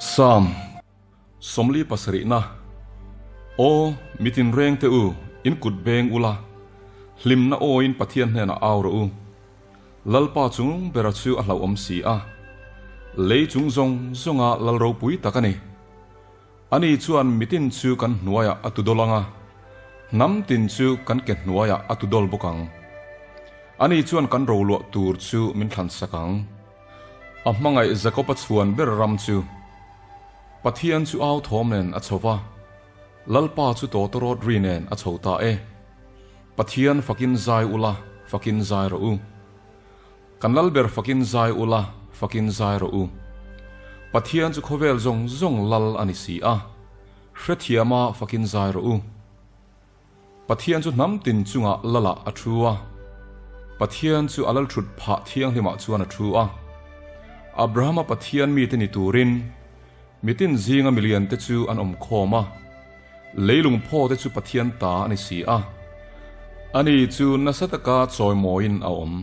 Psalm 77 na Aw, mi tinrengte u, in kut beng ula, hlimna awin Pathian hnenah au rawh u. Lalpa chung bera chu a hlauhawm si a, lei chung zawng zawnga lal ropui tak a ni. Ani chuan mitin chu kan hnuaiah a tudawl ang a, hnam tin chu kan ke hnuaiah a tudawl bawk ang. Ani chuan kan roluah tur chu min thlansak ang. A hmangaih Jakob-a chhuan ber ram chu Pathian chu au thawm nen a chho va, Lalpa chu tawtawrawt ri nen a chho ta e. Pathian fakin zai ula, fakin zai rawh u. Kan Lalber fakin zai ula, fakin zai rawh u. Pathian chu khawvel zawng zawng lal a ni si a, hrethiama fakin zai rawh u. Pathian chu hnam tin chungah lalah a thu a, Pathian chu a lalthut phah thianghlimah chuan a thu a. Abrahama Pathian mite ni turin mitin zinga miliante chu an awm khawm a, leilung phawte chu Pathian ta a ni si a, ani chu nasa taka chawimawiin a awm.